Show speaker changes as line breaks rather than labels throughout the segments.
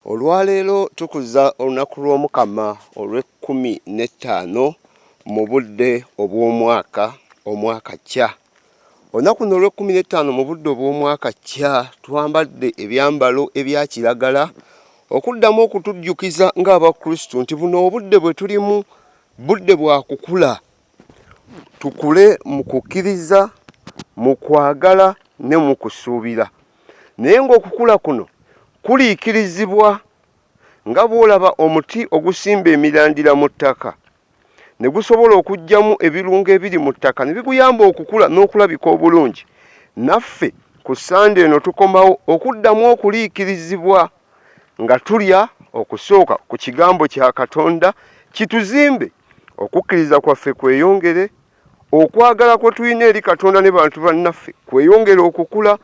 Olwaleero tukuza olunaku lw'Omukama olw'ekkumi n'ettaano mu budde obw'omwaka, omwaka Kya. Olunaku luno olw'ekkumi n'ettaano mu budde obw'omwaka Kya twambadde ebyambalo ebya kiragala okuddamu okutujjukiza ng'Abakristu nti buno obudde bwe tulimu budde bwa kukula, tukule mu kukkiriza, mu kwagala ne mu kusuubira. Naye ng'okukula kuno kuliikirizibwa nga bw'olaba omuti ogusimba emirandira mu ttaka ne gusobola okuggyamu ebirungo ebiri mu ttaka ne biguyamba okukula n'okulabika obulungi. Naffe ku Ssande eno tukomawo okuddamu okuliikirizibwa nga tulya okusooka ku kigambo kya Katonda kituzimbe, okukkiriza kwaffe kweyongere, Okwagala kwe tulina eri Katonda ne bantu bannaffe kweyongera okukula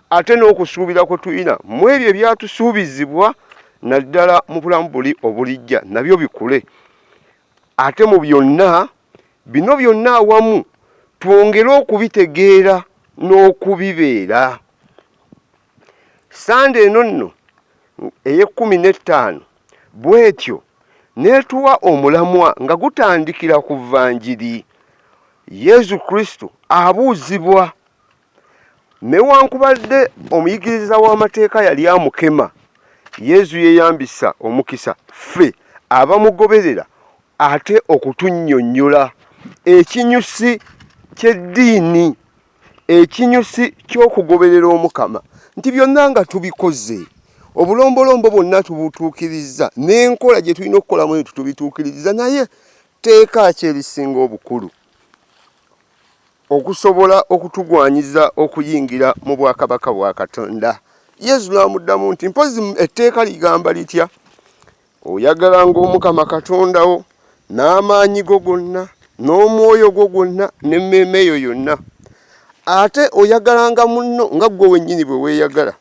ate n'okusuubira kwe tulina mu ebyo ebyatusuubizibwa naddala mu bulamu buli obulijja nabyo bikule. Ate mu byonna bino byonna awamu twongere okubitegeera n'okubibeera. Ssande eno nno ey'ekkumi n'ettaano bw'etyo n'etuwa omulamwa nga gutandikira ku Vanjiri. Yesu Kristo abuuzibwa. Newankubadde omuyigiriza w'amateeka yali amukema, Yesu yeeyambisa omukisa ffe abamugoberera ate okutunnyonnyola ekinyusi ky'eddiini. Ekinyusi ky'okugoberera Omukama nti byonna nga tubikoze, obulombolombo bwonna tubutuukirizza, n'enkola gye tulina okukolamu ebintu tubituukirizza, naye tteeka ki erisinga obukulu okusobola okutugwanyiza okuyingira mu bwakabaka bwa Katonda? Yesu n'amuddamu nti, mpozzi etteeka ligamba litya? Oyagalanga Omukama Katonda wo n'amaanyi go gonna, n'omwoyo gwo gwonna, n'emmeeme yo yonna. Ate oyagalanga munno nga ggwe wennyini bwe weeyagala.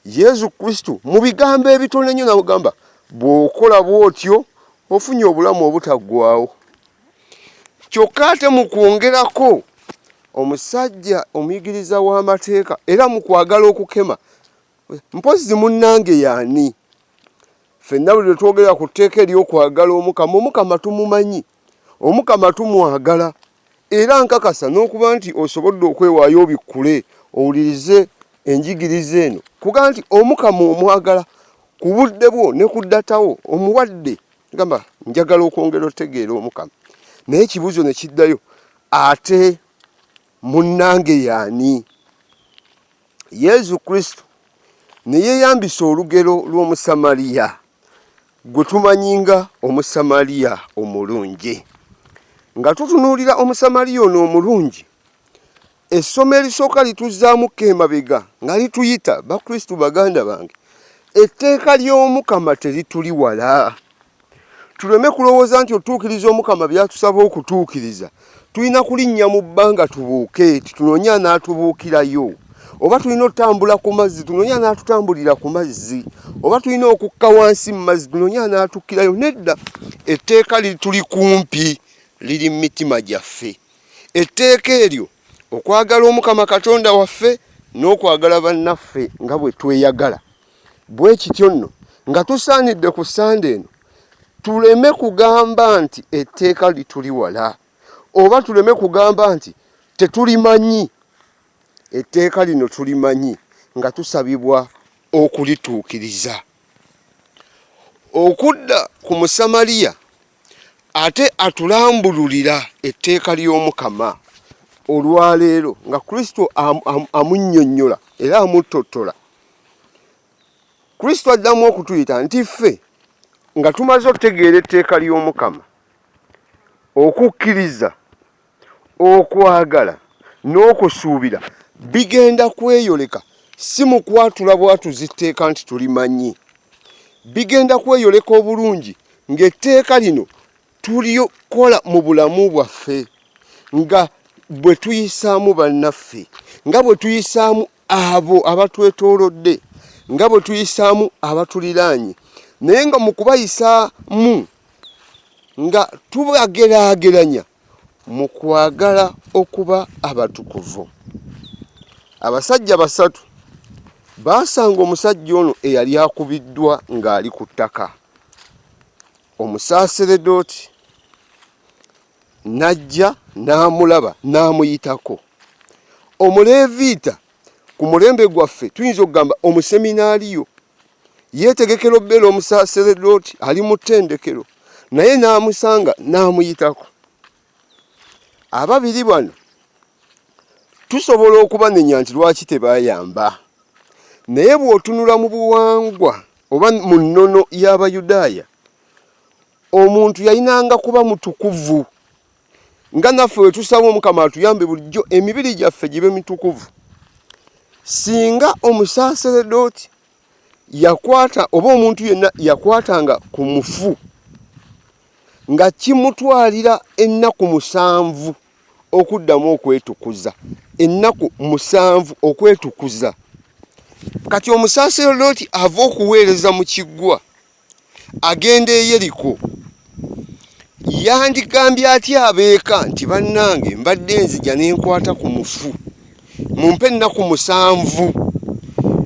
Yesu Kristo mu bigambo ebitono ennyo n'amugamba, bw'okola bw'otyo ofunye obulamu obutaggwaawo. Kyokka ate mu kwongerako, omusajja omuyigiriza w'amateeka era mu kwagala okukema Mpozzi munnange y'ani? Ffenna buli lwe twogera ku tteeka ery'okwagala Omukama, Omukama tumumanyi, Omukama tumwagala, era nkakasa n'okuba nti osobodde okwewaayo obikkule owulirize enjigiriza eno, kuga nti Omukama omwagala ku budde bwo ne ku data wo omuwadde. Gamba njagala okwongera otegeera Omukama, naye ekibuuzo ne kiddayo, ate munnange y'ani? Yesu Kristo ne yeeyambisa olugero lw'Omusamaliya gwe tumanyi nga Omusamaliya omulungi. Nga tutunuulira Omusamaliya ono omulungi, essomo erisooka lituzzaamuko emabega nga lituyita, Bakristu baganda bange, etteeka ly'Omukama terituli wala. Tuleme kulowooza nti otuukiriza Omukama by'atusaba okutuukiriza tulina kulinnya mu bbanga tubuuke, tunoonye anaatubuukirayo, oba tulina otambula ku mazzi tunoonye anaatutambulira ku mazzi, oba tulina okukka wansi mu mazzi tunoonye anaatukkirayo. Nedda, etteeka lituli kumpi, liri mu mitima gyaffe. Etteeka eryo okwagala Omukama Katonda waffe n'okwagala bannaffe nga bwe tweyagala. Bwe kityo nno nga tusaanidde ku Ssande eno tuleme kugamba nti etteeka lituli wala, oba tuleme kugamba nti tetulimanyi. Etteeka lino tulimanyi nga tusabibwa okulituukiriza. Okudda ku Musamaliya ate atulambululira etteeka ly'Omukama olwaleero nga Kristo amunnyonnyola era amuttottola. Kristo addamu okutuyita nti ffe nga tumaze okutegeera etteeka ly'Omukama, okukkiriza, okwagala n'okusuubira bigenda kweyoleka si mu kwatula bwatuzi tteeka nti tulimanyi, bigenda kweyoleka obulungi ng'etteeka lino tulikola mu bulamu bwaffe nga bwe tuyisaamu bannaffe, nga bwe tuyisaamu abo abatwetoolodde, nga bwe tuyisaamu abatuliraanye, naye nga mu kubayisaamu nga tubageraageranya mu kwagala okuba abatukuvu. Abasajja basatu Baasanga omusajja ono eyali akubiddwa ng'ali ku ttaka. Omusaaseredooti n'ajja n'amulaba n'amuyitako. Omuleeviita ku mulembe gwaffe tuyinza okugamba omuseminaaliyo yeetegekera okubeera omusaaseredooti ali mu ttendekero naye n'amusanga n'amuyitako. Ababiri bano tusobola okubanenya nti lwaki tebayamba naye bw'otunula mu buwangwa oba mu nnono y'Abayudaaya omuntu yalinanga kuba mutukuvu nga naffe we tusaba Omukama atuyambe bulijjo emibiri gyaffe gibe mitukuvu. Singa omusaaseredooti yakwata oba omuntu yenna yakwatanga ku mufu nga kimutwalira ennaku musanvu okuddamu okwetukuza, ennaku musanvu okwetukuza. Kati omusaaseredooti ava okuweereza mu kiggwa agenda e Yeriko, yandigambye atya abeeka nti bannange mbadde nzija ne nkwata ku mufu mumpe ennaku musanvu?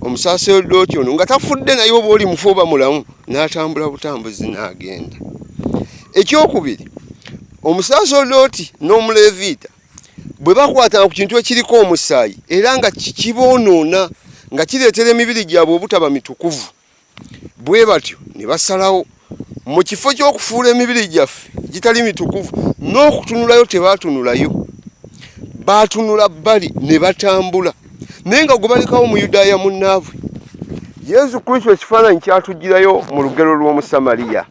Omusaaseredooti ono nga tafudde naye oba oli mufu oba mulamu n'atambula butambuzi n'agenda. Ekyokubiri, omusaaseredooti n'omuleviita bwe bakwatanga ku kintu ekiriko omusaayi era nga kiboonoona nga kireetera emibiri gyabwe obutaba mitukuvu bwe batyo ne basalawo mu kifo ky'okufuula emibiri gyaffe gitali mitukuvu n'okutunulayo tebaatunulayo baatunula bbali ne batambula naye nga gwe balekawo muyudaaya munnaabwe. Yesu Kristo ekifaananyi kyatugirayo mu lugero lw'Omusamaliya.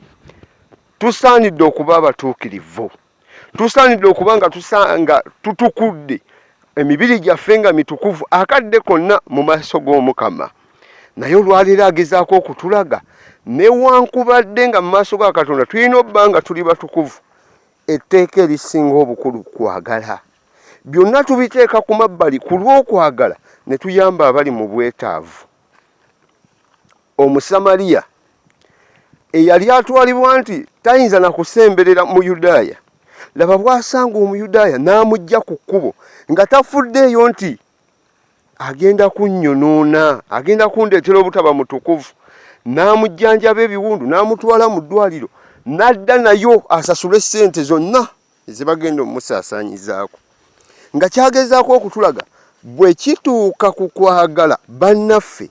Tusaanidde okuba abatuukirivu. Tusaanidde okuba nga nga tutukudde emibiri gyaffe nga mitukuvu akadde konna mu maaso g'Omukama. Naye olwaleero agezaako okutulaga newankubadde nga mu maaso ga Katonda tulina obba nga tuli batukuvu, etteeka erisinga obukulu kwagala. Byonna tubiteeka ku mabbali ku lw'okwagala ne tuyamba abali mu bwetaavu. Omusamaliya eyali atwalibwa nti tayinza na kusemberera Muyudaaya, laba bw'asanga Omuyudaaya n'amuggya ku kkubo nga tafuddeeyo nti agenda kunnyonoona, agenda kundeetera obutaba mutukuvu, n'amujjanjaba ebiwundu n'amutwala mu ddwaliro n'adda nayo asasule ssente zonna ze bagenda omumusaasaanyizaako nga kyagezaako okutulaga bwe kituuka ku kwagala bannaffe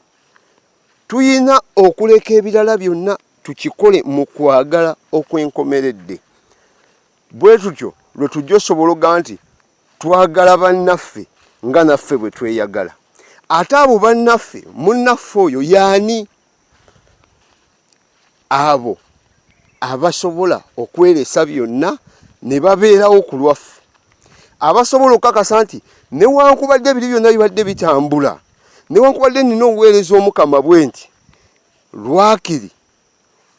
Tuyina okuleka ebirala byonna tukikole mu kwagala okw'enkomeredde. Bwe tutyo lwe tujja osobola okugamba nti twagala bannaffe nga naffe bwe tweyagala. Ate abo bannaffe, munnaffe oyo y'ani? Abo abasobola okweresa byonna ne babeerawo ku lwaffe, abasobola okukakasa nti newankubadde biri byonna bibadde bitambula, newankubadde nina obuweereza Omukama bwe nti, lwakiri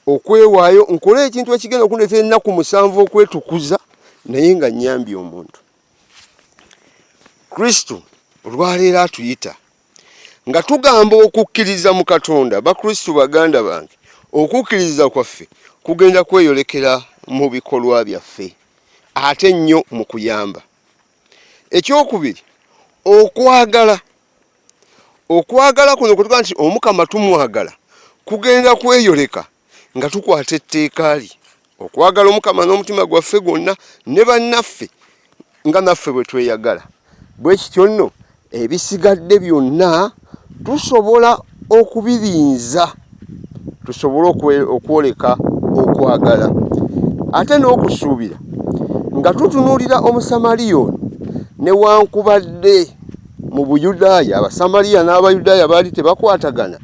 okwewaayo nkole ekintu ekigenda okundeetera ennaku musanvu okwetukuza naye nga nnyambye omuntu. Kristo olwaleero atuyita nga tugamba okukkiriza mu Katonda. Bakristo baganda bange, okukkiriza kwaffe kugenda kweyolekera mu bikolwa byaffe ate nnyo mu kuyamba. Ekyokubiri, okwagala. Okwagala kuno kwe nti Omukama tumwagala kugenda kweyoleka nga tukwata etteeka lye, okwagala Omukama n'omutima gwaffe gwonna ne bannaffe nga naffe bwe tweyagala. Bwe kityo nno ebisigadde byonna tusobola okubirinza tusobole okwoleka okwagala ate n'okusuubira nga tutunuulira Omusamaliya ono. Newankubadde mu Buyudaaya Abasamaliya n'Abayudaaya baali tebakwatagana,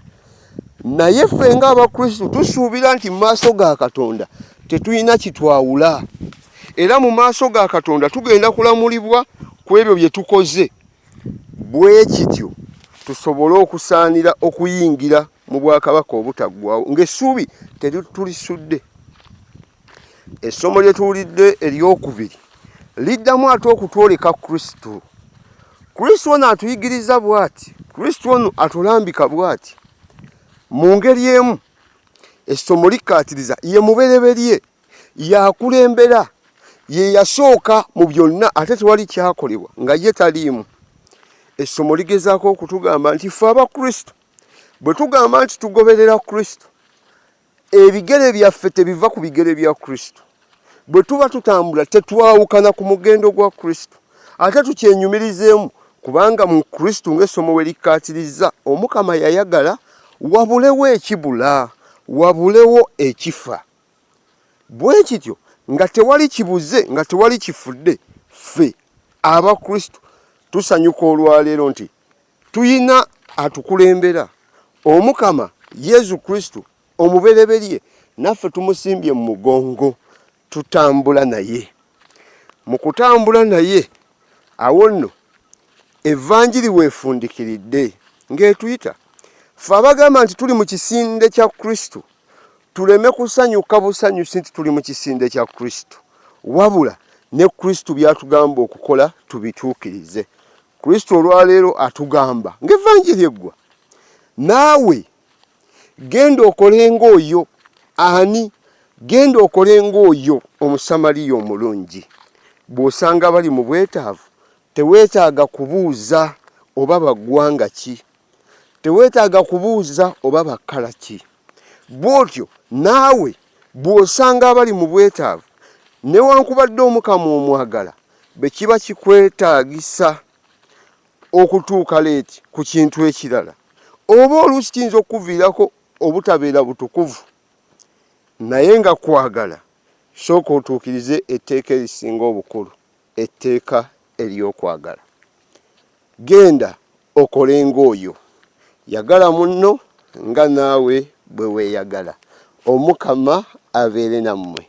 naye ffe ng'Abakristo tusuubira nti mu maaso ga Katonda tetulina kitwawula, era mu maaso ga Katonda tugenda kulamulibwa ku ebyo bye tukoze. Bwe kityo tusobole okusaanira okuyingira mu bwakabaka obutaggwaawo ng'essuubi tetulisudde. Essomo lye tuwulidde eryokubiri liddamu ate okutwoleka Kristo. Kristo ono atuyigiriza bw'ati, Kristo ono atulambika bw'ati. Mu ngeri emu essomo likkaatiriza ye mubereberye, yakulembera, ye yasooka mu byonna ate tewali kyakolebwa nga ye taliimu. Essomo ligezaako okutugamba nti ffe Abakristo Bwe tugamba nti tugoberera Kristo, ebigere byaffe tebiva ku bigere bya Kristo. Bwe tuba tutambula tetwawukana ku mugendo gwa Kristo, ate tukyenyumirizeemu kubanga mu Kristo ng'essomo we likkaatirizza, Omukama yayagala wabulewo ekibula, wabulewo ekifa. Bwe kityo nga tewali kibuze, nga tewali kifudde, ffe aba Kristo tusanyuka olwaleero nti Tuyina atukulembera, Omukama Yezu Kristu omubereberye, naffe tumusimbye mu mugongo, tutambula naye. Mu kutambula naye, awo nno Evanjiri weefundikiridde ng'etuyita ffe abagamba nti tuli mu kisinde kya Kristu, tuleme kusanyuka busanyusi nti tuli mu kisinde kya Kristu, wabula ne Kristu by'atugamba okukola tubituukirize. Kristo olwaleero atugamba ng'evanjiri eggwa, naawe genda okole ng'oyo ani, genda okole ng'oyo Omusamaliya omulungi. Bw'osanga bali mu bwetaavu, teweetaaga kubuuza oba ba ggwanga ki, teweetaaga kubuuza oba ba kkala ki. Bw'otyo naawe bw'osanga abali mu bwetaavu, newankubadde Omukama omwagala, bwe kiba kikwetaagisa okutuuka leeti ku kintu ekirala, oba oluusi kiyinza okukuviirako obutabeera butukuvu, naye nga kwagala, sooka otuukirize etteeka erisinga obukulu, etteeka ery'okwagala. Genda okole ng'oyo. Yagala munno nga naawe bwe weeyagala. Omukama abeere nammwe.